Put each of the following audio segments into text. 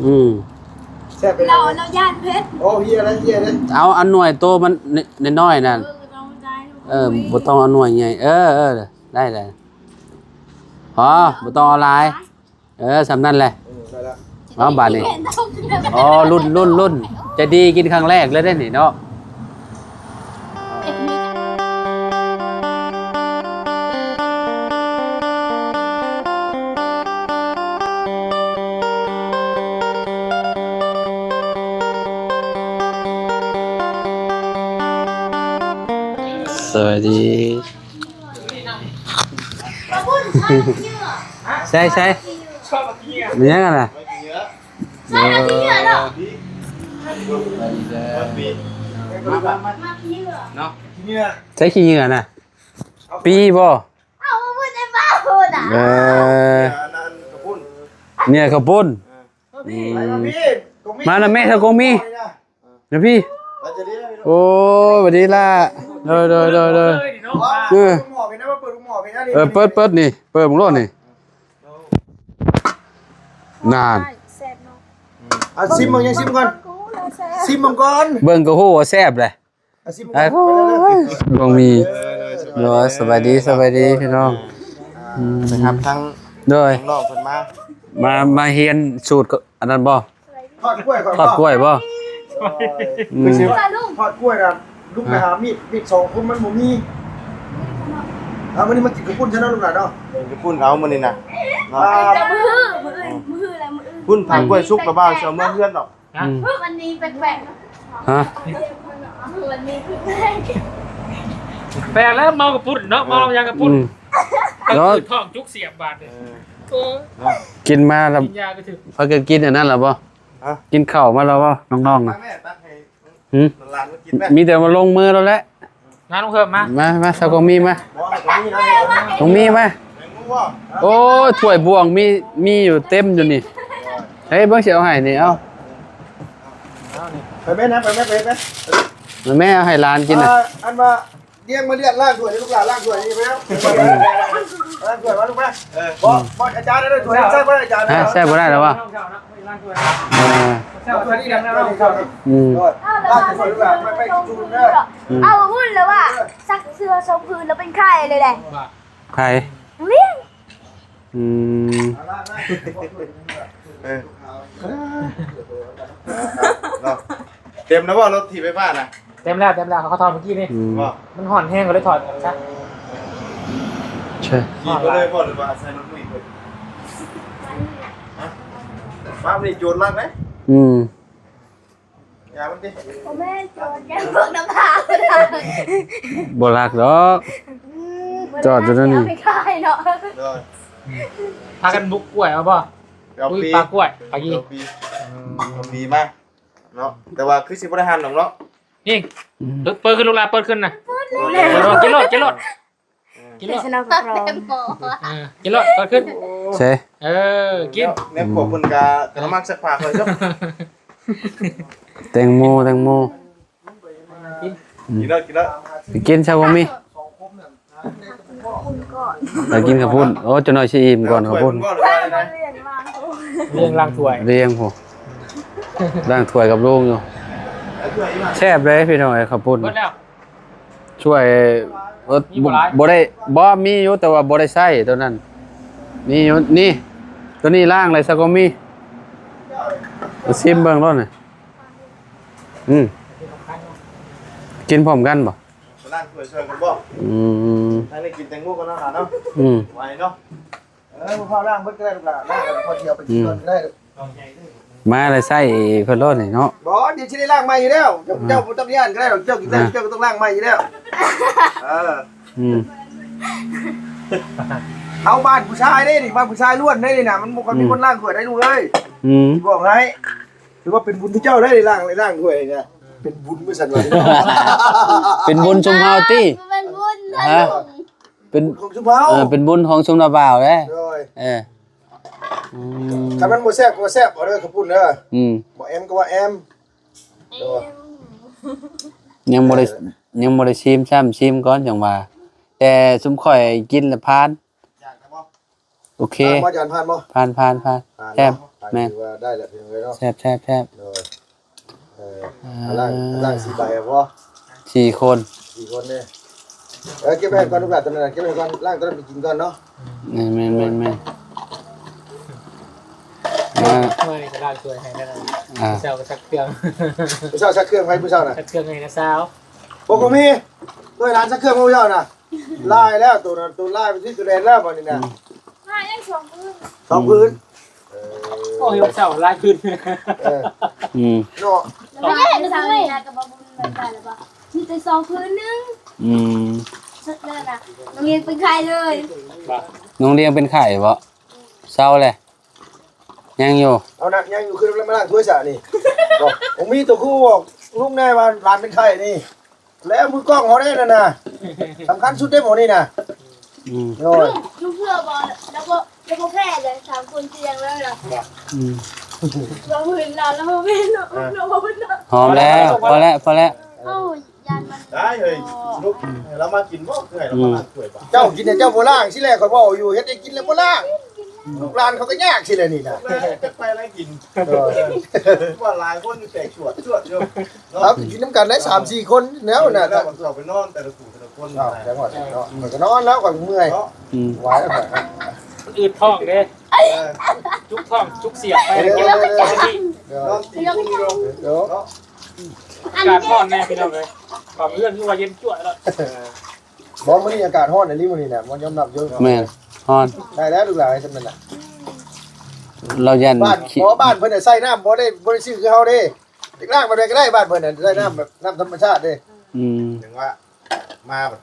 ອືມ ແຊບເປັນ ລາວ ລາວຢ້ານເຜັດ ໂອ້ ເຮຍແລ້ວ ເຮຍແລ້ວ ເອົາອັນໜ່ວຍໂຕມັນ ນ- ນ້ອຍໆນັ້ນ ເອີ ກໍຕ້ອງໃຊ້ ເອີ ບໍ່ຕ້ອງເອົາໜ່ວຍໃຫຍ່ ເອີ ເອີ ໄດ້ແລ້ວ ພໍ ບໍ່ຕ້ອງເອົາຫຼາຍ ເອີ ສ່ຳນັ້ນແຫຼະ ເອີ ໄດ້ແລ້ວ ເອົາບາດນີ້ ອໍ ລຸ້ນ ລຸ້ນ ລຸ້ນ ໃຈດີກິນຄັ້ງແລກເລີຍເດ້ນີ້ເນາະ ສະບາຍດີ ໃສ່ ໃສ່ ແມ່ນຫຍັງຫັ້ນນະ? ໃສ່ຂີ້ເຫຍື້ອນະ? ປີບໍ່? ເອົາມາເບິ່ງໃນບ້ານພຸ້ນນະ ເອີ ເຫຍື້ອເຂົ້າປຸ້ນ ມານຳແມ່ເຖົ້າກົງມີ ນະພີ່ ໂອ້ຍ ຫວັດດີຫຼ້າ ໂດຍ ໂດຍ ໂດຍ ໂດຍ ເອີ ເອີ ເປີດ ເປີດນີ້ ເປີດເບິ່ງໂລດນີ້ ນັ້ນ ແຊບເນາະ ອືມ ອ່ະ ຊິມເບິ່ງ ຍັງຊິມກ່ອນ ຊິມເບິ່ງກ່ອນ ເບິ່ງກໍຮູ້ວ່າແຊບແຫຼະ ອ່ະ ຊິມ ອ່ະ ໂອ້ຍ ບໍ່ມີ ໂດຍ ສະບາຍດີ ສະບາຍດີພີ່ນ້ອງ ອ່າ ອືມ ໄປຮັບທາງ ໂດຍ ທາງນ້ອງເພິ່ນມາ ມາ ມາຮຽນສູດອັນນັ້ນບໍ່? ທອດກ້ວຍກ່ອນ ທອດກ້ວຍບໍ່? ອືມ ທອດກ້ວຍນະ ລຸກໄປຫາມີດ ມີດສອງຄົມມັນບໍ່ມີ ເອົາມື້ນີ້ມາກິນເຂົ້າປຸ້ນຊະເນາະ ລູກຫຼານເນາະ ກິນເຂົ້າປຸ້ນເອົາມື້ນີ້ນະ ເນາະ ມື້ອື່ນ ມື້ອື່ນແລ້ວ ມື້ອື່ນ ພຸ້ນ ຖ້າກ້ວຍສຸກລະບ່າວຊິເອົາເມືອເຮືອນດອກ ຮະ ອືມ ມື້ວັນນີ້ແປກໆ ຮະ ມື້ວັນນີ້ແປກ ແປກແລ້ວ ເມົາເຂົ້າປຸ້ນເນາະ ເມົາຢາເຂົ້າປຸ້ນ ອືມ ແລ້ວທ້ອງຈຸກສຽບບາດນີ້ ເອີ ເອີ ເນາະ ກິນມາແລ້ວ ກິນຢາກໍຖືກ ພາກັນກິນອັນນັ້ນແລ້ວບໍ່? ຮະ ກິນເຂົ້າມາແລ້ວບໍ່ ນ້ອງໆນະ? ແມ່ຕັກໃຫ້ ຫືມ ຫຼານໆມາກິນແມ່ ມີແຕ່ວ່າລົງມືແລ້ວແຫຼະ ມາ ນ້ອງເພີ່ມມາ ມາ ມາ ສາວກົງມີມາ ບໍ່ໃຫ້ຕົງມີນະ ກົງມີມາ ແຕງໂມບໍ່? ໂອ້ຍ ຖ້ວຍບ່ວງມີ ມີຢູ່ເຕັມຢູ່ນີ້ ເຮີ້ຍ ເບິ່ງຊິເອົາໃຫ້ນີ້ ເອົາ ເອົານີ້ ໄປແມ່ນະ ໄປແມ່ ໄປແມ່ ມາແມ່ ເອົາໃຫ້ຫຼານກິນນະ ອ່າ ອັນວ່າ ລຽງມາລຽນລ້າງຖ້ວຍໃຫ້ລູກຫຼານ ລ້າງຖ້ວຍນີ້ໄປແລ້ວ ລ້າງຖ້ວຍມາລູກມາ ເອີ ບໍ່ ບໍ່ ອາຈານເດີ ຖ້ວຍໃຊ້ບໍ່ໄດ້ ອາຈານ ຮະ ໃຊ້ບໍ່ໄດ້ແລ້ວວະ? ເອີ ອືມ ລ້າງຖ້ວຍລູກຫຼານ ໄປ ໄປຈຸ່ມເດີ ອືມ ເອົາຫຸ້ນແລ້ວວ່າ ຊັກເສື້ອສອງຜືນແລ້ວເປັນໄຂ້ເລີຍແຫຼະ ໃຜ? ລຽງ ອືມ ເອີ ເນາະ ເຕັມແລ້ວບໍ່ ລົດຖີບໄຟຟ້ານະ? ເຕັມແລ້ວ ເຕັມແລ້ວ ເຂົາຖອດມື້ກີ້ນີ້ ອືມ ບໍ່ ມັນຮ້ອນແຮງ ກໍເລີຍຖອດອອກຊະ ໃຊ່ ຂີ່ໄປເລີຍບໍ່ ຫຼືວ່າໃສ່ລົດມື້ນີ້ເພິ່ນ? ຮະ ປ້ານີ້ໂຈນລັກເດ້ ອືມ ຢ່າມັນຕິ ບໍ່ແມ່ນໂຈນ ແກງເບີກນ້ຳຜາ ບໍ່ລັກດອກ ອືມ ຈອດຢູ່ນັ້ນນີ້ ບໍ່ໄດ້ ເອົາໄປຂາຍເນາະ ໂດຍ ພາກັນບຸກກ້ວຍເອົາບໍ່? ເອົາປີ ປຸ້ຍ ປາກ້ວຍ ປາກີ ເອົາປີ ເອົາປີມາເນາະ ແຕ່ວ່າຄືຊິບໍ່ໄດ້ຫັນດອກເນາະ ນີ້ ອືມ ເປີດຂຶ້ນລູກຫຼານ ເປີດຂຶ້ນນະ ເປີດແລ້ວ ເປີດ ກິນໂລດ ກິນໂລດ ກິນໂລດ ເປັນສະເນາະ ເອີ ກິນໂລດ ເປີດຂຶ້ນ ເຊ ເອີ ກິນ ແມ່ພວກເພິ່ນກະ ກະລະມັງຊັກຜ້າເຂົາເຈົ້າ ແຕງໂມ ແຕງໂມ ກິນ ອືມ ກິນເລີຍ ກິນເລີຍ ໄປກິນຊາບໍ່ມີ ໄປກິນເຂົ້າປຸ້ນ ໂອ້ ຈັກໜ້ອຍຊິອີ່ມກ່ອນເຂົ້າປຸ້ນ ລຽງລ້າງຖ້ວຍ ລຽງພຸ້ນ ລ້າງຖ້ວຍກັບລຸງຢູ່ ແຊບເດ້ພີ່ນ້ອງເອີຍ ເຂົ້າປຸ້ນ ໝົດແລ້ວ ຊ່ວຍ ເອີ ມີບໍ່ຫຼາຍ ບໍ່ໄດ້ ບໍ່ ມີຢູ່ ແຕ່ວ່າບໍ່ໄດ້ໃຊ້ໂຕນັ້ນ ມີຢູ່ ນີ້ ໂຕນີ້ລ້າງແລ້ວຊະກໍມີ ຊິມເບິ່ງໂລດນີ້ ອືມ ກິນພ້ອມກັນບໍ່? ໄປລ້າງຖ້ວຍຊ່ວຍກັນບໍ່? ອືມ ທາງນີ້ກິນແຕງໂມກ່ອນເນາະ ຫຼານເນາະ ອືມ ໄວເນາະ ເອີ ພໍ່ລ້າງເບິດກໍໄດ້ລູກຫຼານ ລ້າງແລ້ວພໍຊິເອົາໄປກິນກ່ອນກໍໄດ້ ອືມ ມາແລ້ວໃຊ້ເພິ່ນໂລດນີ້ເນາະ ບໍ່ ດຽວຊິໄດ້ລ້າງໃໝ່ຢູ່ແລ້ວ ເຈົ້າ ອ່າ ເຈົ້າບໍ່ຕ້ອງຢ້ານກໍໄດ້ດອກ ເຈົ້າກິນໄດ້ ອ່າ ເຈົ້າກໍຕ້ອງລ້າງໃໝ່ຢູ່ແລ້ວ ເອີ ອືມ ເຮົາບ້ານຜູ້ຊາຍເດ້ນີ້ ບ້ານຜູ້ຊາຍລ້ວນເດ້ນີ້ນະ ມັນບໍ່ຄ່ອຍມີ ອືມ ຄົນລ້າງຖ້ວຍໄດ້ລູກເອີຍ ອືມ ຊິບອກໃຫ້ ຖືວ່າເປັນບຸນທີ່ເຈົ້າໄດ້ລ້າງ ໄດ້ລ້າງຖ້ວຍນີ້ນະ ເປັນບຸນວ່າຊັ້ນວ່າ ເປັນບຸນຊຸມເຮົາຕິ ເປັນບຸນ ຮະ ເປັນ ຂອງຊຸມເຮົາ ເອີ ເປັນບຸນຂອງຊຸມນ້າບ່າວເດ້ ໂດຍ ເອີ ອືມ ຄັນມັນບໍ່ແຊບກໍວ່າແຊບເອົາເດີ ເຂົ້າປຸ້ນເດີ ອືມ ບໍ່ແອມກໍວ່າແອມ ແອມ ຍັງບໍ່ໄດ້ ຍັງບໍ່ໄດ້ຊິມຊ້ຳ ຊິມກ່ອນຈັ່ງວ່າ ແຕ່ຊຸມຂ້ອຍກິນແລ້ວຜ່ານ ໂອເຄ ຜ່ານບໍ່ ຈານຜ່ານບໍ່ ຜ່ານ ຜ່ານ ຜ່ານ ແຊບ ເນາະ ແມ່ນ ຖືວ່າໄດ້ແລ້ວພີ່ນ້ອງເອີຍເນາະ ແຊບໆໆ ໂດຍ ເອີ ອ່າ ລ້າງ ລ້າງສີ່ໃບພໍ ສີ່ຄົນ ສີ່ຄົນເດ້ ເອີ ເກັບໄວ້ໃຫ້ກ່ອນລູກຫຼານ ຕົວນັ້ນນະ ເກັບໄວ້ກ່ອນ ລ້າງຕົວນັ້ນໄປກິນກ່ອນເນາະ ແມ່ນໆໆໆ ອ່າ ເມື່ອຍກໍລ້າງຖ້ວຍໃຫ້ແລ້ວນະ ອ່າ ເຊົ້າກໍຊັກເຄື່ອງ ຜູ້ເຊົ່າຊັກເຄື່ອງໃຜ ຜູ້ເຊົ່ານະ ຊັກເຄື່ອງໃຫ້ນ້າສາວ ບໍ່ກໍມີ ໂດຍຫຼານຊັກເຄື່ອງຜູ້ເຊົ່ານະ ລາຍແລ້ວ ໂຕນັ້ນໂຕລາຍໄປທີ່ໂຕແດນແລ້ວບັດນີ້ນະ ອືມ ລາຍຍັງສອງພື້ນ ສອງພື້ນ ໂອ້ຍ ເຊົ້າຫຼາຍຂຶ້ນ ເອີ ອືມ ເນາະ ແລ້ວເຮັດໄດ້ເທົ່ານີ້ນະ ກໍບໍ່ບຸນເໝືອນກັນແລ້ວບໍ່ ມີແຕ່ສອງພື້ນໜຶ່ງ ອືມ ສຸດແລ້ວນະ ນ້ອງລຽງເປັນໄຂ້ເລີຍ ນ້ອງລຽງເປັນໄຂ້ບໍ່ ເຊົາແລ້ວ ຍັງຢູ່ ເອົານະ ຍັງຢູ່ ຄືລະມາລ້າງຖ້ວຍຊະນີ້ ບໍ່ ບໍ່ມີຕົວຄູບອກລຸງແນ່ວ່າຫຼານເປັນໄຂ້ນີ້ ແລ້ວມືກ້ອງເຮົາເດ້ນັ້ນນະ ສຳຄັນສຸດເດ້ໝໍນີ້ນະ ອືມ ໂອ້ຍ ລຸງ ລຸງເພື່ອບໍ່ ແລ້ວບໍ່ ແລ້ວບໍ່ແພ້ເລີຍ ສາມຄົນສ່ຽງເລີຍນະ ອືມ ວ່າມື້ລາວ ລາວບໍ່ເປັນເນາະ ເອີ ລາວບໍ່ເປັນເນາະ ຫອມແລ້ວ ພໍແລ້ວ ພໍແລ້ວ ເອົ້າ ຢ້ານມັນ ໄດ້ເຮີ້ຍ ລຸກ ໃຫ້ລາວມາກິນບໍ່ ຄືໃຫ້ລາວມາລ້າງຖ້ວຍບໍ່ ເຈົ້າກິນໃຫ້ເຈົ້າບໍ່ລ້າງ ຊິແລກຂ້ອຍເວົ້າຢູ່ ເຮັດໃຫ້ກິນແລ້ວບໍ່ລ້າງ ລູກຫຼານເຂົາກໍຍາກຊິແຫຼະນີ້ນະ ແລ້ວຈະໄປໄດ້ກິນ ເອີ ວ່າຫຼາຍຄົນຢູ່ແຕກຊວດຊວດຢູ່ ເນາະ ເອົາກິນນຳກັນໄດ້ສາມສີ່ຄົນແລ້ວນະ ແລ້ວເຂົ້າໄປນອນແຕ່ລະຜູ້ແຕ່ລະຄົນ ອ້າວ ຈັ່ງວ່າເນາະ ຂ້ອຍກໍນອນແລ້ວ ຂ້ອຍເມື່ອຍ ເນາະ ອືມ ໄຫວແລ້ວຂ້ອຍ ມັນອືດທ້ອງເດ້ ເອີ ຈຸກທ້ອງ ຈຸກສຽບໄປ ເອີ ກິນແລ້ວກໍຈະ ນອນຕີກຸງຢູ່ ເນາະ ອາກາດຮ້ອນແນ່ພີ່ນ້ອງເອີຍ ຄວາມເຮືອນຄືວ່າເຢັນຈ້ວຍແລ້ວ ເອີ ບໍ່ ມື້ນີ້ອາກາດຮ້ອນອີ່ຫຼີມື້ນີ້ນະ ບໍ່ຍອມຮັບຢູ່ ແມ່ນ ຮ້ອນ ໄດ້ແລ້ວລູກຫຼານ ຊ່ຳນັ້ນນະ ລາວຢ້ານ ບ້ານ ບໍ່ ບ້ານເພິ່ນນະໃຊ້ນ້ຳບໍ່ໄດ້ ບໍ່ໄດ້ຊື້ຄືເຮົາເດ້ ລ້າງແບບໃດກໍໄດ້ ບ້ານເພິ່ນນະໃຊ້ນ້ຳແບບນ້ຳທຳມະຊາດເດ້ ອືມ ຈັ່ງວ່າ ມາແບບ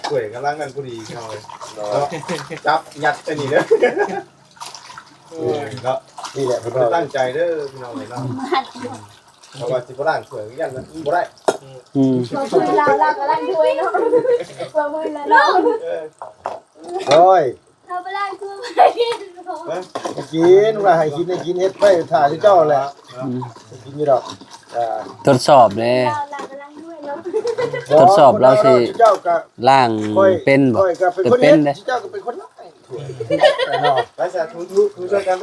ຖ້ວຍກຳລັງນັ້ນພໍດີເຮົາເນາະ ຈັບຍັດໃສ່ນີ້ເດີ ເອີ ເນາະ ນີ້ແຫຼະເພິ່ນ ບໍ່ໄດ້ຕັ້ງໃຈເດີພີ່ນ້ອງເອີຍເນາະ ເພາະວ່າຊິບໍ່ລ້າງຖ້ວຍຢ້ານມັນບໍ່ໄດ້ ອືມ ບໍ່ຄືລາວ ລາວກໍລ້າງຖ້ວຍເນາະ ບໍ່ຄືລາວເນາະ ເອີ ໂອ້ຍ ເຮົາໄປລ້າງຖ້ວຍ ເອີ ກິນວ່າໃຫ້ກິນ ໃຫ້ກິນ ເຮັດໄວ້ຖ້າຄືເຈົ້າແຫຼະ ອືມ ກິນຢູ່ດອກ ອ່າ ທົດສອບເດ້ ລາວ ລາວກໍລ້າງຖ້ວຍເນາະ ທົດສອບລາວຊິລ້າງເປັນບໍ່ ຂ້ອຍກໍເປັນຄົນເຮັດ ເປັນເດ້ ເຈົ້າກໍເປັນຄົນລ້າງ ໄປສາທຸ ທຸ ທຸຊ່ວຍກັນໄປ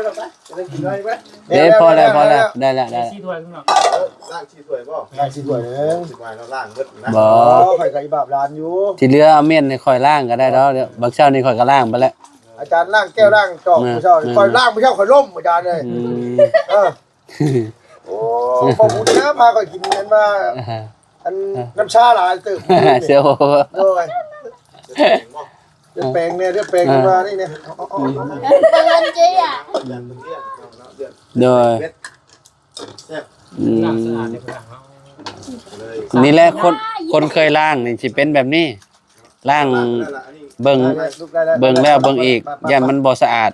ໄປກິນໄວ້ໄປ ເດ້ ພໍແລ້ວ ພໍແລ້ວ ໄດ້ແລ້ວ ໄດ້ແລ້ວ ສີ່ຖ້ວຍເນາະ ເອີ ລ້າງສີ່ຖ້ວຍບໍ່ ລ້າງສີ່ຖ້ວຍເດີ ຊິວ່າເຮົາລ້າງເບິດນະ ບໍ່ ຂ້ອຍກໍອີບາບຫຼານຢູ່ ທີ່ເຫຼືອເອົາມ້ຽນໃຫ້ຂ້ອຍລ້າງກໍໄດ້ດອກ ບັກເຊົ້ານີ້ຂ້ອຍກໍລ້າງໄປແລ້ວ ອາຈານລ້າງແກ້ວລ້າງຈອກ ແມ່ນ ມື້ເຊົ້າ ແມ່ນ ຂ້ອຍລ້າງມື້ເຊົ້າ ຂ້ອຍລົ້ມ ອາຈານເອີຍ ອືມ ເອີ ໂອ້ ຂອບຄຸນນະ ພາຂ້ອຍກິນອັນວ່າ ອັນ ນ້ຳຊາຫຼາຍເຕີບ ເຊວ ໂດຍ ເດືອດແປງແດ່ ເດືອດແປງ ເອີ ມານີ້ແດ່ ເອີ ເບິ່ງອັນເຈ້ອະ ໂດຍ ແຊບ ອືມ ນີ້ແຫຼະຄົນ ຄົນເຄີຍລ້າງນີ້ຊິເປັນແບບນີ້ ລ້າງເບິ່ງ ເບິ່ງແລ້ວເບິ່ງອີກ ຢ້ານມັນບໍ່ສະອາດ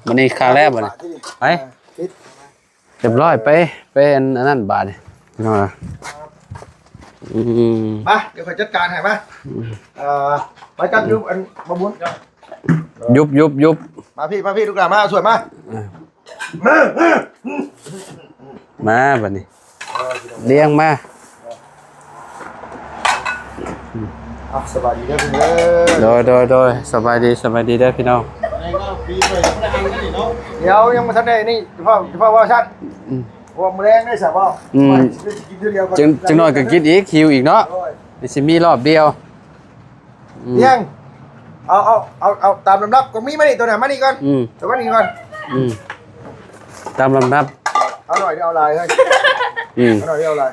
ບັດນີ້ຄັກແລ້ວບັດນີ້ ໄປ ຮຽບຮ້ອຍ ໄປ ໄປອັນ ອັນນັ້ນບາດນີ້ ພີ່ນ້ອງ ອືມ ມາ ດຽວຂ້ອຍຈັດການໃຫ້ ມາ ອືມ ເອີ ມາຈັບຢູ່ອັນ ບໍ່ບຸນ ຍຸບ ຍຸບ ຍຸບ ມາພີ່ ມາພີ່ ລູກຫຼານ ມາ ເອົາຖ້ວຍມາ ເອີ ມາ ມາ ມາ ມາບັດນີ້ ເອີ ພີ່ນ້ອງ ລຽງມາ ອ່ະ ສະບາຍດີເດີພີ່ນ້ອງເດີ ໂດຍ ໂດຍ ໂດຍ ສະບາຍດີ ສະບາຍດີເດີພີ່ນ້ອງ ດຽວຍັງບໍ່ທັນໄດ້ນີ້ ເພາະ ເພາະວ່າຊັ້ນ ອືມ ເພາະວ່າມື້ແລງໄດ້ສະເວົ້າ ອືມ ວ່າຊິກິນເທື່ອດຽວ ຈັ່ງ ຈັ່ງໜ້ອຍກໍກິນອີກ ຫິວອີກເນາະ ໂດຍ ດຽວຊິມີລອບດຽວ ອືມ ຍັງ ເອົາ ເອົາ ເອົາ ເອົາຕາມລຳດັບ ກໍມີມານີ້ ໂຕນັ້ນມານີ້ກ່ອນ ອືມ ໂຕມານີ້ກ່ອນ ອືມ ຕາມລຳດັບ ເອົາໜ້ອຍຫຼືເອົາຫຼາຍເຮີ້ຍ ອືມ ເອົາໜ້ອຍຫຼືເອົາຫຼາຍ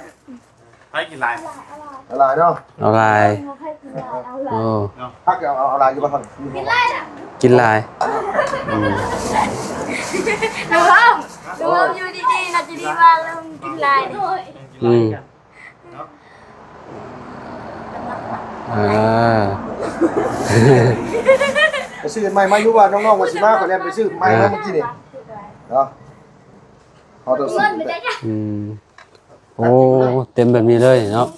ໃຜກິນຫຼາຍ ເອົາຫຼາຍເນາະ ເອົາຫຼາຍ ໂອ້ ພັກ ເອົາ ເອົາ ເອົາຫຼາຍຢູ່ບໍ່ ກິນຫຼາຍ ກິນຫຼາຍ ອືມ ນ້ອງເອີມ ນ້ອງເອີມຢູ່ດີໆ ນະ ຢູ່ດີວ່າເລີ່ມກິນຫຼາຍ ອືມ ເອີ ໄປຊື້ອັນໃໝ່ມາຢູ່ວ່າ ນ້ອງໆ ວ່າຊິມາ ຂ້ອຍແລ່ນໄປຊື້ໃໝ່ມາເມື່ອກີ້ນີ້ເນາະ ເຮົາຕ້ອງຊື້ ອືມ ໂອ້ ເຕັມແບບນີ້ເລີຍເນາະ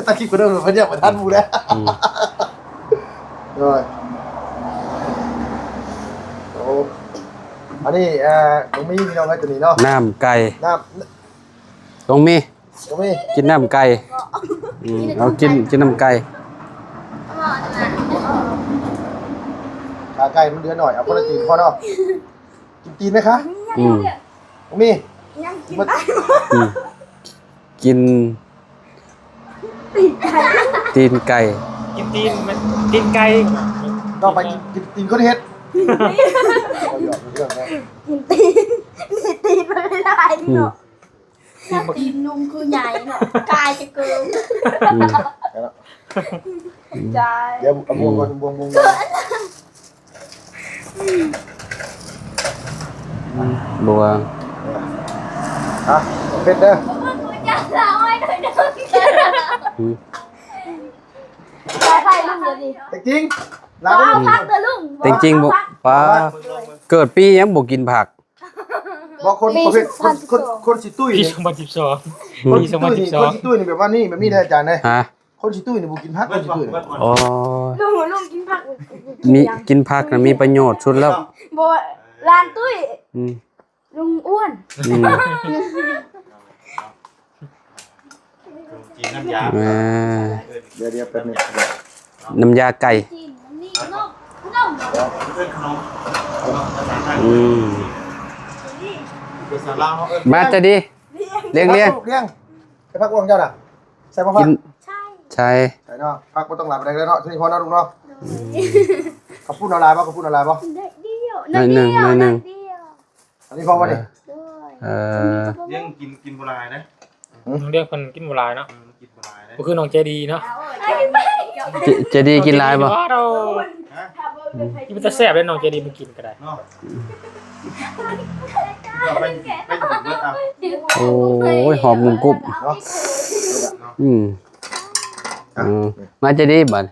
ຕາຄິດເພິ່ນເດີ ເພິ່ນຢາກໄປທັນໝູ່ແລ້ວ ອືມ ໂດຍ ໂອ້ ອັນນີ້ ເອີ ຕ້ອງມີ ພີ່ນ້ອງເອີຍ ໂຕນີ້ເນາະ ນ້ຳໄກ່ ນ້ຳ ຕ້ອງມີ ຕ້ອງມີ ກິນນ້ຳໄກ່ ອືມ ເອົາກິນ ກິນນ້ຳໄກ່ ຂາໄກ່ມັນເຫຼືອໜ້ອຍ ເອົາຄົນລະຕີນພໍເນາະ ກິນຕີນໄໝຄະ ອືມ ມີ ຍັງກິນໄດ້ບໍ່? ອືມ ກິນ ຕີນໄກ່ ຕີນໄກ່ ກິນຕີນ ມັນຕີນໄກ່ ຕໍ່ໄປກິນ ກິນຕີນຄົນເຮັດ ກິນຕີນ ມີຕີນມັນຫຼາຍເນາະ. ອືມ ຕີນລຸງຄືໃຫຍ່ເນາະ ກາຍຈະເກີນ ອືມ ຈາຍ ດຽວເອົາບ່ວງກ່ອນ ບ່ວງ ບ່ວງ ບ່ວງ ບ່ວງ ອ່ະ ເຜັດເດີ ອືມ ແຕ່ຈິງ ລາວ ແຕ່ຈິງບໍ່ ປ້າ ເກີດປີຫຍັງບໍ່ກິນຜັກ? ບໍ່ ຄົນ ຄົນ ຄົນຊິຕຸ້ຍ ປີສອງພັນສິບສອງ ປີສອງພັນສິບສອງ ຄົນຊິຕຸ້ຍນີ້ແບບວ່ານີ້ ແບບນີ້ເດ້ອາຈານເດ້ ຮະ ຄົນຊິຕຸ້ຍນີ້ບໍ່ກິນຜັກ ຄົນຊິຕຸ້ຍນີ້ ໂອ້ຍ ລຸງ ລຸງກິນຜັກ ມີ ກິນຜັກນະມີປະໂຫຍດສຸດແລ້ວ ບໍ່ ຫຼານຕຸ້ຍ ອືມ ລຸງອ້ວນ ອືມ ຂະໜົມຈີນນ້ຳຢາ ອ່າ ດຽວໆ ແປັບໜຶ່ງ ນ້ຳຢາໄກ່ ອືມ ພາສາລາວເຮົາເອີ້ນ ມາຈະດີ ລ້ຽງ ລ້ຽງ ລ້ຽງ ໃສ່ຜັກບ່ວງເຈົ້ານະ ໃສ່ບໍ່ ກິນ ໃສ່ ໃສ່ເນາະ ຜັກບໍ່ຕ້ອງຫຼາຍປານໃດເນາະ ເທົ່ານີ້ພໍເນາະ ລຸງເນາະ ອືມ ເຂົ້າປຸ້ນເອົາຫຼາຍບໍ່ ເຂົ້າປຸ້ນເອົາຫຼາຍບໍ່ ໜ້ອຍດຽວ ໜ້ອຍໜຶ່ງ ໜ້ອຍໜຶ່ງ ໜ້ອຍດຽວ ອັນນີ້ພໍບໍ່ນີ້ ເອີ ລ້ຽງກິນ ກິນບໍ່ຫຼາຍເດ້ ລ້ຽງເພິ່ນກິນບໍ່ຫຼາຍເນາະ ອືມ ກິນບໍ່ຫຼາຍເດ້ ບໍ່ຄືນ້ອງໃຈດີເນາະ ໃຈ ໃຈດີກິນຫຼາຍບໍ່ ກິນເປັນຕາແຊບເດ້ ນ້ອງໃຈດີບໍ່ກິນກໍໄດ້ເນາະ ໂອ້ຍ ຫອມກຸບໆ ເນາະ ອືມ ອ່ະ ເອີ ມາໃຈດີບັດ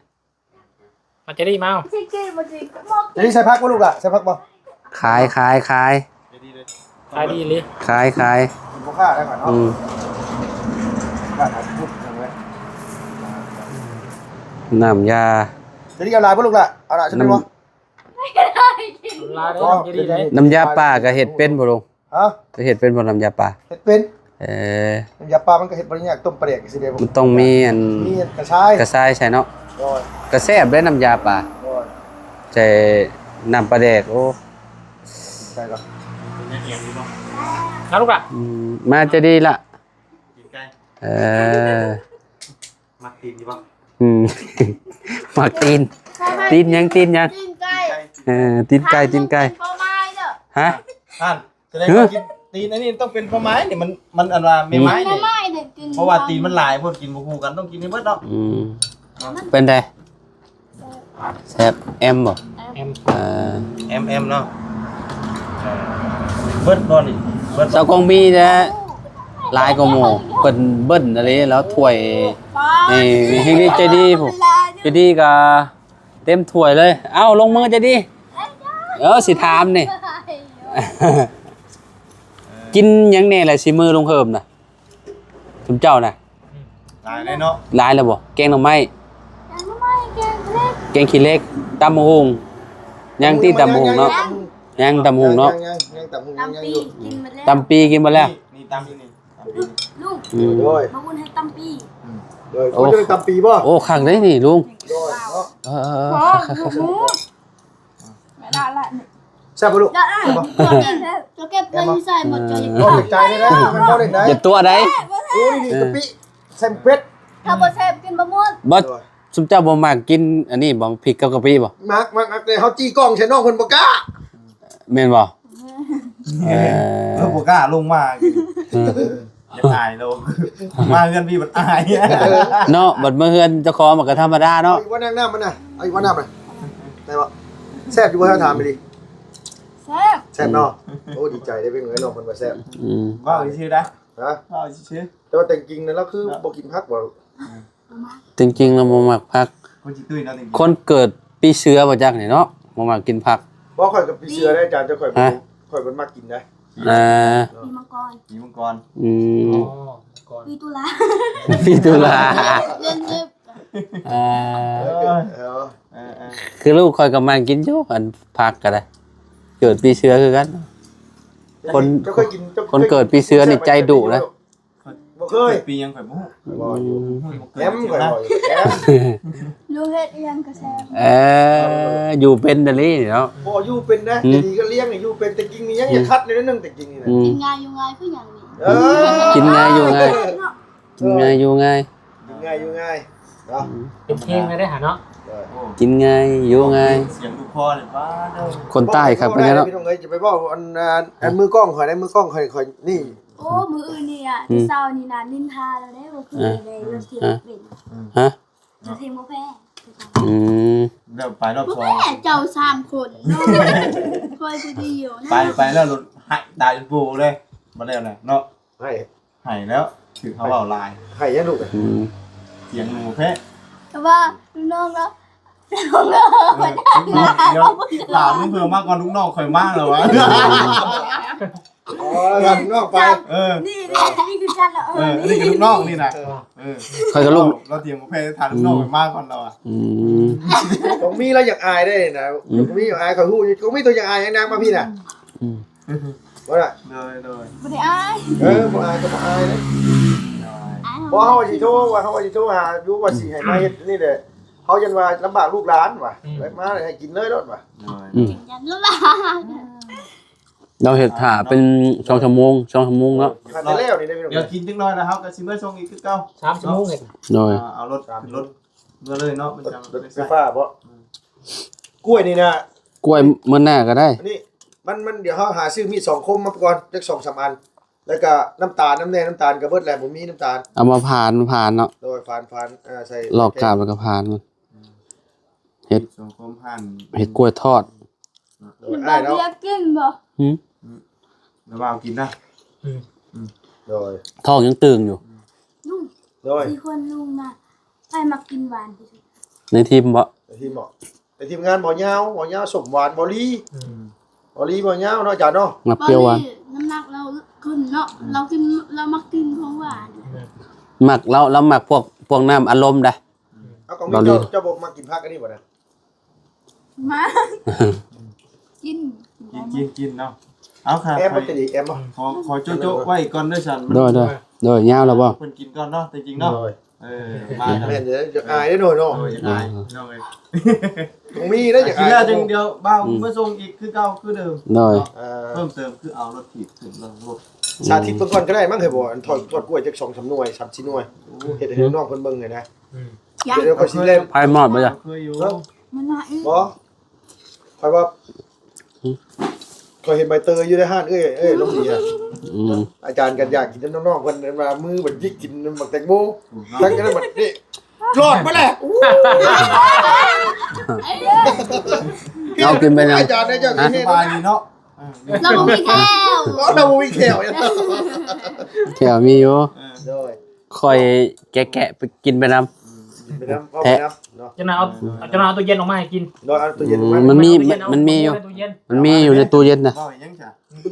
ມາຈະໄດ້ມາ ຈະໄດ້ໃສ່ຜັກບໍ່ລູກຫຼະ ໃສ່ຜັກບໍ່ ຂາຍ ຂາຍ ຂາຍ ຂາຍດີເລີຍ ຂາຍ ຂາຍ ບໍ່ຄ້າໄດ້ກ່ອນເນາະ ອືມ ຄ້າຂາຍທຸກຢ່າງເລີຍ ນ້ຳຢາ ຈະໄດ້ເອົາຫຼາຍບໍ່ລູກຫຼະ ເອົາຫຼາຍຊະບໍ່ ຫຼາຍເດີ ນ້ຳຢາປາກໍເຮັດເປັນບໍ່ລູກ ຮະ ເຮັດເປັນບໍ່ນ້ຳຢາປາ ເຮັດເປັນ ເອີ ນ້ຳຢາປາມັນກໍເຮັດບໍ່ໄດ້ຍາກ ຕົ້ມປາແດກຈັ່ງຊີ້ເດ້ ມັນຕ້ອງມີອັນ ມີອັນກະຊາຍ ກະຊາຍໃສ່ເນາະ ໂດຍ ກະແຊບເດ້ນ້ຳຢາປາ ໂດຍ ໃສ່ນ້ຳປາແດກ ໂອ້ ໃສ່ກໍ ເອົາລູກລະ ອືມ ມາຈະດີລະ ເອີ ມັກຕີນຢູ່ບໍ່ ອືມ ມັກຕີນ ຕີນຫຍັງ ຕີນຫຍັງ ຕີນໄກ່ ເອີ ຕີນໄກ່ ຕີນໄກ່ ຮະ ອັນ ສະແດງວ່າກິນຕີນອັນນີ້ຕ້ອງເປັນປອມໄມ້ນີ້ ມັນ ມັນອັນວ່າແມ່ໄມ້ນີ້ ແມ່ໄມ້ນີ້ກິນ ເພາະວ່າຕີນມັນຫຼາຍໂພດ ກິນບໍ່ຄູ່ກັນ ຕ້ອງກິນໃຫ້ເບິດເນາະ ອືມ ເປັນໃດ ແຊບ ແອມບໍ່ ແອມ ເອີ ແອມ ແອມເນາະ ເບິດບໍ່ນີ້ ເບິດ ສາວກອງມີແທ້ ຫຼາຍກວ່າໝູ່ ເພິ່ນເບິ່ນອີ່ຫຼີ ແລ້ວຖ້ວຍ ນີ້ ເຮັດໃຈດີພຸ້ນ ໃຈດີກະ ເຕັມຖ້ວຍເລີຍ ເອົ້າ ລົງມືຈະດີ ເອີ ຊິຖາມນີ້ ກິນຫຍັງແດ່ລະ ສີມືລຸງເຮີມນະ ຊຸມເຈົ້ານະ ອືມ ຫຼາຍເລີຍເນາະ ຫຼາຍແລ້ວບໍ່ ແກງໜໍ່ໄມ້ ແກງໜໍ່ໄມ້ ແກງຂີ້ເຫຼັກ ແກງຂີ້ເຫຼັກ ຕຳບັກຫຸ່ງ ຍັງຕິ ຕຳບັກຫຸ່ງເນາະ ຍັງ ຕຳບັກຫຸ່ງເນາະ ຍັງ ຍັງ ຍັງຕຳບັກຫຸ່ງ ຕຳປີ ຍັງຢູ່ ກິນໝົດແລ້ວ ຕຳປີກິນໝົດແລ້ວ ນີ້ ນີ້ຕຳຢູ່ນີ້ ລຸງ ອືມ ໂດຍ ມາອຸ່ນໃຫ້ຕຳປີ ອືມ ໂດຍ ໂອ້ ໂອ້ ຈະໄດ້ຕຳປີບໍ່ ໂອ້ ຄັກເດ້ນີ້ລຸງ ໂດຍ ເນາະ ເອີ ເອີ ເອີ ໂອ້ ຄັກໆ ແມ່ນລະ ແຊບບໍ່ລູກ ລະ ແຊບບໍ່ ເຈົ້າເກັບເງິນໃສ່ໝົດ ເຈົ້າ ເອີ ບໍ່ເປັນໃຈເດ້ນະ ມັນບໍ່ໄດ້ໃດ ຢ່າຕົວະໃດ ໂອ້ ນີ້ກະປິ ເອີ ໃສ່ເຜັດ ຖ້າບໍ່ແຊບກິນບໍ່ໝົດ ບໍ່ ໂດຍ ຊຸມເຈົ້າບໍ່ມັກກິນອັນນີ້ບໍ່ ພິກກັບກະປິບໍ່ ມັກ ມັກ ມັກ ແຕ່ເຮົາຈີ່ກ້ອງໃສ່ນ້ອງເພິ່ນບໍ່ກ້າ ແມ່ນບໍ່ ເອີ ເພິ່ນບໍ່ກ້າລົງມາ ເອີ ຢາກອາຍໂລ ມາເຮືອນພີ່ບັດອາຍ ເນາະ ບັດມາເຮືອນເຈົ້າຂອງມັນກໍທຳມະດາເນາະ ເອົາອີກບໍ່ ນ້ຳ ນ້ຳມັນນະ ເອົາອີກບໍ່ ນ້ຳນະ ໄດ້ບໍ່ ແຊບຢູ່ບໍ່ ຖ້າຖາມອີ່ຫຼີ ແຊບ ແຊບເນາະ ໂອ້ ດີໃຈເດ້ ເປັນໄງນ້ອງເພິ່ນວ່າແຊບ ອືມ ເວົ້າຊື່ໆ ໄດ໋ ຮະ ເວົ້າຊື່ໆ ແຕ່ວ່າແຕ່ງຈິງນະ ລາວຄືບໍ່ກິນຜັກບໍ່ ອືມ ແຕ່ງຈິງລາວບໍ່ມັກຜັກ ຄົນຊິຕຸ້ຍເນາະ ແຕ່ງຈິງ ຄົນເກີດປີເສືອບໍ່ຈັກນີ້ເນາະ ບໍ່ມັກກິນຜັກ ບໍ່ ຂ້ອຍກໍປີເສືອເດ້ອາຈານ ແຕ່ຂ້ອຍ ຮະ ຂ້ອຍບໍ່ມັກກິນນະ ເອີ ປີມັງກອນ ປີມັງກອນ ອືມ ອໍ ມັງກອນ ປີຕຸລາ ປີຕຸລາ ເດືອນສິບ ເອີ ເອີ ເອີ ຄືລູກຂ້ອຍກໍມັກກິນຢູ່ ອັນຜັກກໍໄດ້ ເກີດປີເສືອຄືກັນ ຄົນ ເຈົ້າເຄີຍກິນ ເຈົ້າ ຄົນເກີດປີເສືອນີ້ໃຈດຸນະ ບໍ່ ເອີຍ ເກີດປີຫຍັງຂ້ອຍບໍ່ຮູ້ ຂ້ອຍເວົ້າຢູ່ ອືມ ໂອ້ຍ ບໍ່ເກີດ ແອມ ຂ້ອຍເວົ້າຢູ່ ແອມ ລູກເຮັດອີ່ຫຍັງກໍແຊບ ເອີ ຢູ່ເປັນດາລີເນາະ ບໍ່ຢູ່ເປັນນະ ອືມ ຈະດີກໍລ້ຽງໃຫ້ຢູ່ເປັນ ແຕ່ກິນນີ້ຍັງ ອືມ ຢາກຂັດໜ້ອຍໜຶ່ງ ແຕ່ກິນນີ້ນະ ອືມ ກິນງ່າຍຢູ່ງ່າຍຄືຫຍັງນີ້ ເອີ ກິນງ່າຍຢູ່ງ່າຍ ເອີ ກິນງ່າຍຢູ່ງ່າຍ ກິນງ່າຍຢູ່ງ່າຍເນາະ ອືມ ເປັນເຄງແລ້ວເດ້ຫາເນາະ ເອີ ກິນງ່າຍຢູ່ງ່າຍ ສຽງລູກພໍ່ນີ້ປ້າດເດີ ຄົນໃຕ້ຄັກປານໃດເນາະ ພີ່ນ້ອງເອີຍ ຈະໄປເວົ້າອັນ ອັນ ອັນມືກ້ອງຂ້ອຍໄດ໋ ມືກ້ອງຂ້ອຍ ຂ້ອຍນີ້ ໂອ້ ມື້ອື່ນນີ້ອະ ອືມ ແຕ່ເຊົ້ານີ້ນະ ນິນທາແລ້ວເດ້ ບໍ່ຄື ອ່າ ໄດ້ລົດເທງ ອ່າ ເປັນ ອ່າ ຮະ ລົດເທງບໍ່ແພ້ ອືມ ແລ້ວໄປຮອດສອງ ບໍ່ແພ້ ເຈົ້າສາມຄົນເນາະ ຂ້ອຍຜູ້ດຽວນະ ໄປ ໄປແລ້ວລົດໄຫ້ຕາຍໂບເລີຍ ບໍ່ແລ້ວນະເນາະ ໄຫ້ ໄຫ້ແລ້ວ ຖືກເຂົາເວົ້າຫຼາຍ ໄຫ້ຫຍັງລູກ ອືມ ສຽງໜູແພ້ ແຕ່ວ່າລູກນ້ອງເນາະ ເອີ ລູກນ້ອງ ດຽວ ຫຼານເພິ່ນມາກ່ອນ ລູກນ້ອງຂ້ອຍມາແລ້ວວະ ອໍ ຫຼານນ້ອງໄປ ເອີ ນີ້ ນີ້ ນີ້ຄືກັນລະ ເອີ ເອີ ນີ້ຄືລູກນ້ອງນີ້ນະ ເອີ ເອີ ຂ້ອຍກໍລູກ ລາວຕຽມກາແຟ ຖ້າລູກນ້ອງ ອືມ ມາກ່ອນລາວອະ ອືມ ກອງມີລາວຢາກອາຍໄດ໋ນະ ອືມ ກອງມີຢາກອາຍ ຂ້ອຍຮູ້ຢູ່ ກອງມີຕົວຢາກອາຍຫຍັງນາງມາພີ້ນະ ອືມ ບໍ່ລະ ໂດຍ ໂດຍ ບໍ່ໄດ້ອາຍ ເອີ ບໍ່ອາຍກໍບໍ່ອາຍເດ້ ໂດຍ ອາຍ ບໍ່ ເຮົາວ່າຊິໂທ ວ່າເຮົາວ່າຊິໂທຫາຢູ່ ວ່າຊິໃຫ້ມາເຮັດນີ້ແຫຼະ ເຮົາຢ້ານວ່າລຳບາກລູກຫຼານວ່າ ອືມ ໄດ້ມາໃຫ້ກິນເລີຍໂລດວ່າ ໂດຍ ອືມ ກິນກັນລະ ລາວເຮັດຖ້າເປັນສອງຊົ່ວໂມງ ສອງຊົ່ວໂມງເນາະ ຖ້າແຕ່ແລ້ວນີ້ໄດ້ພີ່ນ້ອງ ດຽວກິນຈັກໜ້ອຍແລ້ວເຮົາກໍຊິມາສົ່ງອີກຄືເກົ່າ ສາມຊົ່ວໂມງເນາະ ໂດຍ ອ່າ ເອົາລົດຂຶ້ນລົດເມືອເລີຍເນາະ ມັນຈັ່ງ ລົດໄຟຟ້າບໍ ອືມ ກ້ວຍນີ້ນະ ກ້ວຍມື້ໜ້າກໍໄດ້ ອັນນີ້ມັນ ມັນ ດຽວເຮົາຫາຊື້ມີດສອງຄົມມາກ່ອນ ຈັກສອງສາມອັນ ແລ້ວກໍນ້ຳຕານນຳແດ່ ນ້ຳຕານກໍເບິດແລ້ວ ບໍ່ມີນ້ຳຕານ ເອົາມາຝານ ຝານເນາະ ໂດຍ ຝານ ຝານ ເອີ ໃສ່ ລອກກາບແລ້ວກໍຝານມັນ ອືມ ເຮັດ ມີດສອງຄົມ ຝານ ເຮັດກ້ວຍທອດ ໂດຍ ນ້ອງບ່າວຢາກກິນບໍ່ ຫືມ ອືມ ນ້ອງບ່າວກິນນະ ອືມ ອືມ ໂດຍ ທ້ອງຍັງຕຶງຢູ່ ອືມ ລຸງ ໂດຍ ສີ່ຄົນລຸງນະ ໃຜມັກກິນຫວານທີ່ສຸດ ໃນທີມບໍ ໃນທີມບໍ ໃນທີມງານບ່າວຍາວ ບ່າວຍາວ ສົ້ມຫວານ ບ່າວລີ ອືມ ບ່າວລີ ບ່າວຍາວເນາະ ອາຈານເນາະ ມັກປ່ຽວຫວານ ນ້ຳໜັກລາວຂຶ້ນເນາະ ອືມ ລາວກິນ ລາວມັກກິນຂອງຫວານ ແມ່ນ ມັກ ລາວ ລາວມັກພວກ ພວກນ້ຳອາລົມໄດ໋ ເອົາ ກອງມີ ເບົາຫຼີ ເຈົ້າ ເຈົ້າບໍ່ມັກກິນຜັກອັນນີ້ບໍ່ນະ ມາ ກິນ ກິນ ກິນ ກິນເນາະ ເອົາ ຂ້າ ແອມບໍ່ ຈະດີແອມບໍ່ ຂໍ ຂໍໂຈະໆໄວ້ກ່ອນເດີຊັ້ນ ໂດຍ ໂດຍ ໂດຍ ຍາວແລ້ວບໍ່ ເພິ່ນກິນກ່ອນເນາະ ແຕ່ຈິງເນາະ ໂດຍ ເອີ ມາ ແມ່ນເດີ ຢາກອາຍເດ້ໜ້ອຍເນາະ ເອີ ຢາກອາຍ ອືມ ນ້ອງເອີຍ ຕ້ອງມີເດ້ ຢາກອາຍ ເທື່ອຈັ່ງດຽວ ບ່າວ ອືມ ມາສົ່ງອີກຄືເກົ່າຄືເດີມ ໂດຍ ເອີ ເພີ່ມເຕີມຄືເອົາລົດຖີບຂຶ້ນລົງລົດ ສາທິດເບິ່ງກ່ອນກໍໄດ້ມັ້ງ ເຮີ້ຍບໍ່ ອັນທອດ ທອດກ້ວຍຈັກສອງສາມໜ່ວຍ ສາມສີ່ໜ່ວຍ ໂອ້ ເຮັດໃຫ້ນ້ອງເພິ່ນເບິ່ງແຫຼະນະ ອືມ ເຮັດໃຫ້ນ້ອງເພິ່ນຊິແລ່ນ ໃຜມອດບໍ່ຈ້ະ ເຄີຍຢູ່ ເອີ ມັນໜ້າອີກ ບໍ່ ຂ້ອຍວ່າ ຫືມ ຂ້ອຍເຫັນໃບເຕີຍຢູ່ໃນຮ້ານເອື້ອຍ ເອື້ອຍລົມດີຫັ້ນ ອືມ ອາຈານກໍຢາກກິນນຳນ້ອງໆເພິ່ນ ວ່າມື້ບັດຈິກກິນໝາກແຕງໂມ ອືມ ຫຼັງຈາກນັ້ນບັດນີ້ ລອດມາແລ້ວ ເອົາກິນໄປນຳ ອາຈານໄດ້ເຈົ້າກິນ ສະບາຍດີເນາະ ເອີ ລາວບໍ່ມີແຂ້ວ ລາວບໍ່ມີແຂ້ວ ແຂ້ວມີຢູ່ ເອີ ໂດຍ ຂ້ອຍແກະໆໄປກິນໄປນຳ ອືມ ກິນໄປນຳ ເວົ້າໄປນຳເນາະ ຈັ່ງນັ້ນເອົາ ເອີ ຈັ່ງນັ້ນເອົາຕູ້ເຢັນອອກມາໃຫ້ກິນ ໂດຍ ເອົາຕູ້ເຢັນອອກມາ ອືມ ມັນມີ ມັນມີຢູ່ ມັນມີຢູ່ໃນຕູ້ເຢັນນະ ມັນມີຢູ່ໃນຕູ້ເຢັນນະ ເວົ້າຫຍັງຈ້ະ ອືມ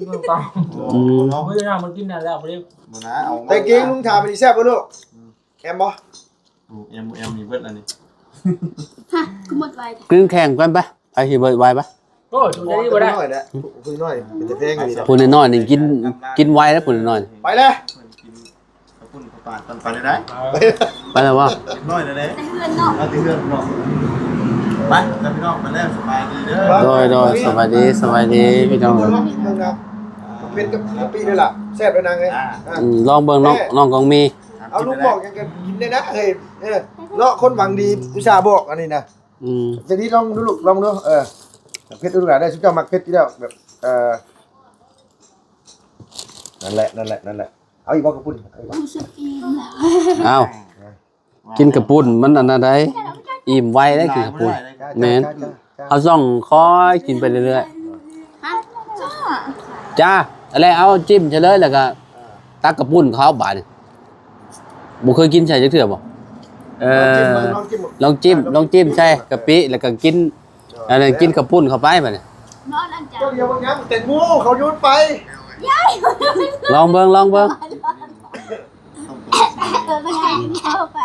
ເອົາ ເອົາ ເອົາ ແຕ່ກິນລຸງຖາມອັນນີ້ແຊບບໍ່ລູກ ອືມ ແອມບໍ່ ໂອ້ ແອມ ແອມນີ້ເບິດແລ້ວນີ້ ຮະ ຄືໝົດໄວແທ້ ກິນແຂ່ງກັນໄປ ໃຜຊິເບິດໄວໄປ ໂອ້ຍ ຢູ່ໄດ້ບໍ່ໄດ້ ຜູ້ນ້ອຍແຫຼະ ຜູ້ນ້ອຍ ເປັນຕາແພງອີ່ຫຼີ ຜູ້ນ້ອຍໆນີ້ກິນ ກິນໄວແລ້ວຜູ້ນ້ອຍໆ ໄປແລ້ວ ເພິ່ນກິນ ເຂົ້າປຸ້ນເຂົ້າປາດ ຕອນໄປໄດ້ ໄປແລ້ວບໍ່ ເດັກນ້ອຍແລ້ວເດ້ ແຕ່ເຮືອນເນາະ ມາແຕ່ເຮືອນເນາະ ໄປ ແລ້ວພີ່ນ້ອງ ໄປແລ້ວ ສະບາຍດີເດີ ໂດຍ ໂດຍ ສະບາຍດີ ສະບາຍດີພີ່ນ້ອງ ເຜັດກັບກະປິເດ້ລະ ແຊບເດີນາງເອີຍ ອ່າ ອືມ ລອງເບິ່ງນ້ອງ ແມ່ ນ້ອງກອງມີ ເອົາ ລຸງບອກຫຍັງກໍກິນໄດ້ນະ ເອີຍ ເອີ ເນາະ ຄົນຫວັງດີອຸດສ່າບອກອັນນີ້ນະ ອືມ ຈັ່ງນີ້ລອງດູລູກ ລອງດູ ເອີ ເຜັດດູລູກຫຼານເດີ ຊຸມເຈົ້າມັກເຜັດຢູ່ແລ້ວ ແບບ ເອີ ນັ້ນແຫຼະ ນັ້ນແຫຼະ ນັ້ນແຫຼະ ເອົາອີກບໍ່ ເຂົ້າປຸ້ນ ເອົາອີກບໍ່ ຮູ້ສຶກອີ່ມແລ້ວ ອ້າວ ກິນເຂົ້າປຸ້ນມັນອັນນັ້ນໃດ ອີ່ມໄວໄດ໋ ກິນເຂົ້າປຸ້ນ ແມ່ນ ເຮົາຕ້ອງຄ່ອຍກິນໄປເລື້ອຍໆ ຮະ ຈ້າ ແລ້ວເອົາຈິ້ມໃສ່ເລີຍ ແລ້ວກໍຕັກເຂົ້າປຸ້ນເຂົ້າບາດນີ້ ບໍ່ເຄີຍກິນໃສ່ຈັກເທື່ອບໍ່ ເອີ ລອງຈິ້ມເບິ່ງ ລອງຈິ້ມ ລອງຈິ້ມ ອ່າ ລອງຈິ້ມໃສ່ກະປິ ແລ້ວກໍກິນ ອັນນັ້ນກິນເຂົ້າປຸ້ນເຂົ້າໄປບາດນີ້ ເຈົ້າດຽວບັກຫຍັງ ແຕງໂມເຂົາໂຍນໄປ ລອງເບິ່ງ ລອງເບິ່ງ ເອີ ມັນຫາກິນເຂົ້າໄປ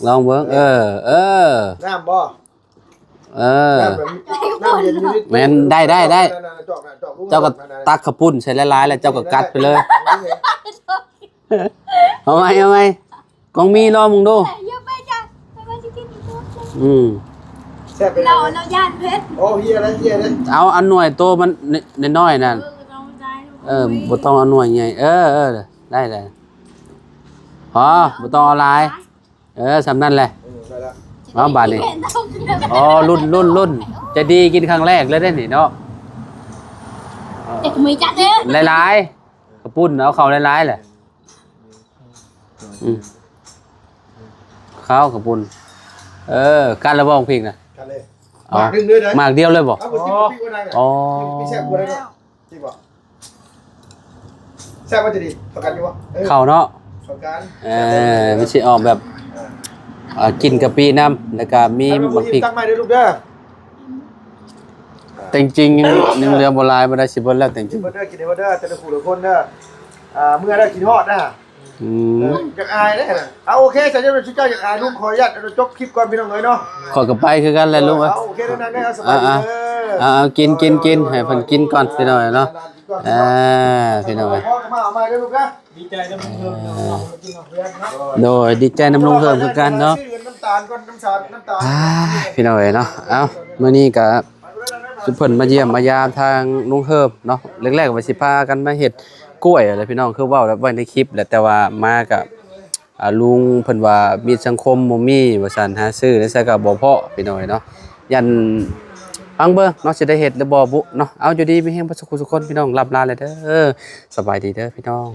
ລອງເບິ່ງ ເອີ ເອີ ນ້ຳບໍ່ ເອີ ນ້ຳແບບ ນ້ຳເຢັນຢູ່ໃນ ແມ່ນ ໄດ້ ໄດ້ ໄດ້ ນັ້ນໆ ຈອກ ຈອກ ເຈົ້າກໍຕັກເຂົ້າປຸ້ນໃສ່ຫຼາຍໆ ແລ້ວເຈົ້າກໍກັດໄປເລີຍ. ເອົາໃໝ່ ເອົາໃໝ່ ກອງມີລອງເບິ່ງດູ. ຢ່າໄປຈ້ະ ໄປວ່າຊິກິນອີກໂຕ. ອືມ ແຊບໄປ ເຮົາ ເຮົາຢ້ານເຜັດ. ໂອ້ ເຮຍແລ້ວ ເຮຍແລ້ວ. ເອົາອັນໜ່ວຍໂຕມັນນ້ອຍໆນັ້ນ. ເອີ ບໍ່ຕ້ອງໃສ່. ເອີ ບໍ່ຕ້ອງເອົາໜ່ວຍໃຫຍ່. ເອີ ເອີ ໄດ້ ໄດ້. ອໍ ບໍ່ຕ້ອງເອົາຫຼາຍ. ເອີ ສ່ຳນັ້ນແຫຼະ. ເອີ ໄດ້ລະ. ເອົາບາດນີ້. ອໍ ລຸ້ນ ລຸ້ນ ລຸ້ນ ໃຈດີກິນຄັ້ງແລກເລີຍເດ້ນີ້ເນາະ. ເອີ ເດັກມີຈັດເດີ ຫຼາຍໆ ກະປຸ້ນ ເອົາເຂົ້າຫຼາຍໆແຫຼະ. ອືມ ເຂົ້າກະປຸ້ນ. ເອີ ກັນລະບໍ່ ພິກນະ? ກັນເລີຍ. ເອົາ ໝາກໜຶ່ງເລີຍນະ. ໝາກດຽວເລີຍບໍ່? ເອົາ ບໍ່ກິນ ອໍ ກິນແຊບກວ່າເນາະ. ຈິງບໍ່? ແຊບບໍ່ ຈະດີ ປະກັນຢູ່ບໍ່? ເອີ ເຂົ້າເນາະ ປະກັນ. ເອີ ມັນຊິອອກແບບ ເອີ ເອີ ກິນກະປິນຳ ແລ້ວກະມີໝາກພິກ. ຕັກໃໝ່ເດີລູກເດີ. ແຕ່ງຈິງຍັງ ຍັງເຫຼືອບໍ່ຫຼາຍ ບໍ່ໄດ້ ຊິເບິດແລ້ວແຕ່ງຈິງ. ກິນເບິດເດີ ກິນໃຫ້ເບິດເດີ ແຕ່ລະຜູ້ລະຄົນເດີ. ອ່າ ເມື່ອແລ້ວຄິດຮອດນະ. ອືມ ເອີ ຢາກອາຍເດ້. ເອົາ ໂອເຄ ຊັ້ນເຈົ້າ ເຈົ້າຢາກອາຍ ລຸງຂໍອະນຸຍາດຈົບຄລິບກ່ອນພີ່ນ້ອງເອີຍເນາະ. ຂ້ອຍກະໄປຄືກັນແຫຼະລຸງເອີຍ. ເອົາ ໂອເຄ ນັ້ນໆ ເອົາ ສະບາຍດີເດີ. ເອົາ ເອົາ ເອົາ ກິນ ກິນ ກິນ ໃຫ້ເພິ່ນກິນກ່ອນພີ່ນ້ອງເອີຍເນາະ. ອ່າ ພີ່ນ້ອງເອີຍ ພໍກະມາເອົາໃໝ່ເດີລູກເດີ. ດີໃຈນຳລຸງເຮີມເນາະ ກິນເຂົ້າເຮືອນເນາະ. ໂດຍ ດີໃຈນຳລຸງເຮີມຄືກັນເນາະ. ຊື້ນ້ຳຕານກ່ອນ ນ້ຳຕານ ນ້ຳຕານ. ອ່າ ພີ່ນ້ອງເອີຍເນາະ. ເອົ້າ ມື້ນີ້ກະ ເພິ່ນມາຢ້ຽມມາຢາມທາງລຸງເຮີມເນາະ. ແລກໆວ່າຊິພາກັນມາເຮັດກ້ວຍແຫຼະພີ່ນ້ອງ ຄືເວົ້າໄວ້ໃນຄລິບແຫຼະ ແຕ່ວ່າມາກະ ອ່າ ລຸງເພິ່ນວ່າມິດສັງຄົມບໍ່ມີວ່າຊັ້ນ ຫາຊື້ໃນໃສກະບໍ່ພໍ້ພີ່ນ້ອງເອີຍເນາະ. ຢ້ານ ຟັງເບິ່ງເນາະ ຊິໄດ້ເຮັດຫຼືບໍ່ບຸເນາະ. ເອົາ ຢູ່ດີມີແຮງເບິດສູ່ຜູ້ສູ່ຄົນພີ່ນ້ອງ ລ່ຳລາແລ້ວເດີ. ສະບາຍດີເດີພີ່ນ້ອງ.